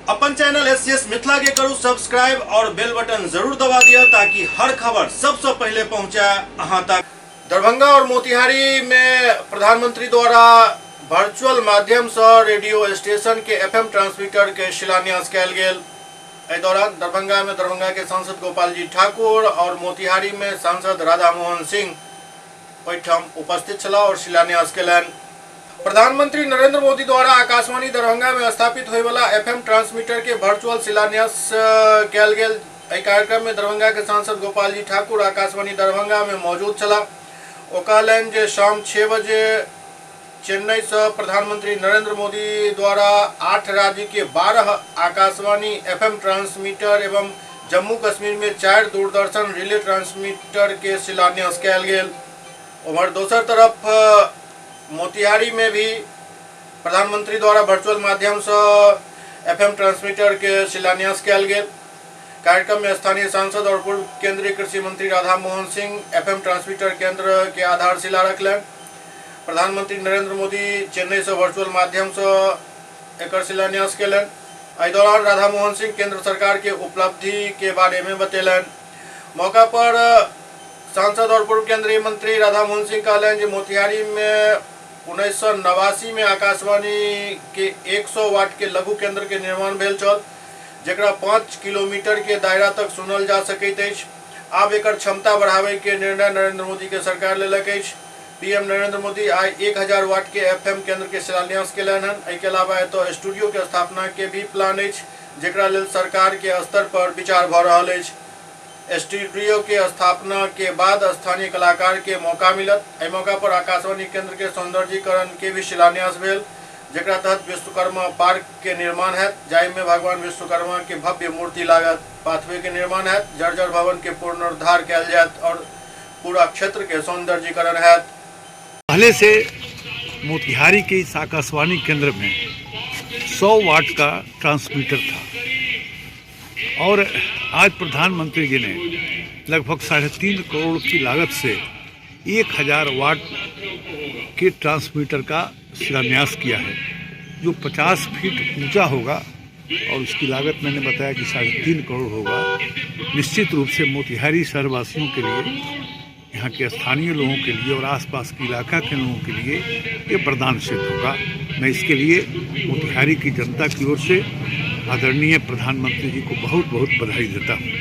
अपन channel S Mithila के करू सब्सक्राइब और बेल बटन जरूर दबा दिया ताकि हर खबर सबसे पहले पहुंचे अहां तक। दरभंगा और मोतिहारी में प्रधानमंत्री द्वारा वर्चुअल माध्यम से रेडियो स्टेशन के एफएम ट्रांसमीटर के शिलान्यास कयल गेल। एहि दौरान दरभंगा में दरभंगा के सांसद गोपाल जी ठाकुर और मोतिहारी में सांसद राधा मोहन सिंह ओहिठाम उपस्थित छलाह और शिलान्यास कयलनि। प्रधानमंत्री नरेंद्र मोदी द्वारा आकाशवाणी दरभंगा में स्थापित होयवला एफएम ट्रांसमीटर के वर्चुअल शिलान्यास कयल गेल। एहि कार्यक्रम में दरभंगा के सांसद गोपाल जी ठाकुर आकाशवाणी दरभंगा में मौजूद छलाह। ओ कहलनि जे शाम 6 बजे चेन्नई से प्रधानमंत्री नरेंद्र मोदी द्वारा 8 राज्य के 12 आकाशवाणी एफएम ट्रांसमीटर एवं जम्मू कश्मीर में 4 दूरदर्शन रिले ट्रांसमीटर के शिलान्यास कयल गेल। उम्हर दोसर तरफ मोतिहारी में भी प्रधानमंत्री द्वारा वर्चुअल माध्यम से एफएम ट्रांसमीटर के शिलान्यास कयल गेल। कार्यक्रम में स्थानीय सांसद और पूर्व केंद्रीय कृषि मंत्री राधा मोहन सिंह एफएम ट्रांसमीटर केंद्र के आधारशिला रखलनि। प्रधानमंत्री नरेंद्र मोदी चेन्नई से वर्चुअल माध्यम से एकर शिलान्यास कयलनि। एहि दौरान राधा मोहन सिंह केंद्र सरकार के उपलब्धि के बारे में बतेलनि। मौका पर सांसद और पूर्व केंद्रीय मंत्री राधा मोहन सिंह कहलनि जे मोतिहारी में 1989 में आकाशवाणी के 100 वाट के लघु केंद्र के निर्माण भेल छल, जकरा 5 किलोमीटर के दायरा तक सुनल जा सकैत अछि। आब एकर क्षमता बढ़ाबै के निर्णय नरेंद्र मोदी के सरकार लेलक अछि। पीएम नरेंद्र मोदी आइ 1000 वाट के एफएम केंद्र के शिलान्यास केलनि हन। एहि के अलावा एतय स्टूडियो के स्थापना के भी प्लान अछि, जेकरा लेल सरकार के स्तर पर विचार भ रहल अछि। स्टूडियो के स्थापना के बाद स्थानीय कलाकार के मौका मिलत। एहि मौका पर आकाशवाणी केंद्र के सौंदर्यीकरण के भी शिलान्यास भेल, जेकरा तहत विश्वकर्मा पार्क के निर्माण हैत, जाहि में भगवान विश्वकर्मा के भव्य मूर्ति लागत, पाथवे के निर्माण हैत, जर्जर भवन के पुनरुद्धार कयल जायत और पूरा क्षेत्र के सौंदर्यीकरण हैत। पहले से मोतिहारी के इस आकाशवाणी केंद्र में 100 वाट का ट्रांसमीटर था और आज प्रधानमंत्री जी ने लगभग 3.5 करोड़ की लागत से 1000 वाट के ट्रांसमीटर का शिलान्यास किया है, जो 50 फीट ऊंचा होगा और उसकी लागत मैंने बताया कि 3.5 करोड़ होगा। निश्चित रूप से मोतिहारी शहरवासियों के लिए, यहाँ के स्थानीय लोगों के लिए और आसपास के इलाका के लोगों के लिए ये वरदान सिद्ध होगा। मैं इसके लिए मोतिहारी की जनता की ओर से आदरणीय प्रधानमंत्री जी को बहुत बहुत बधाई देता हूँ।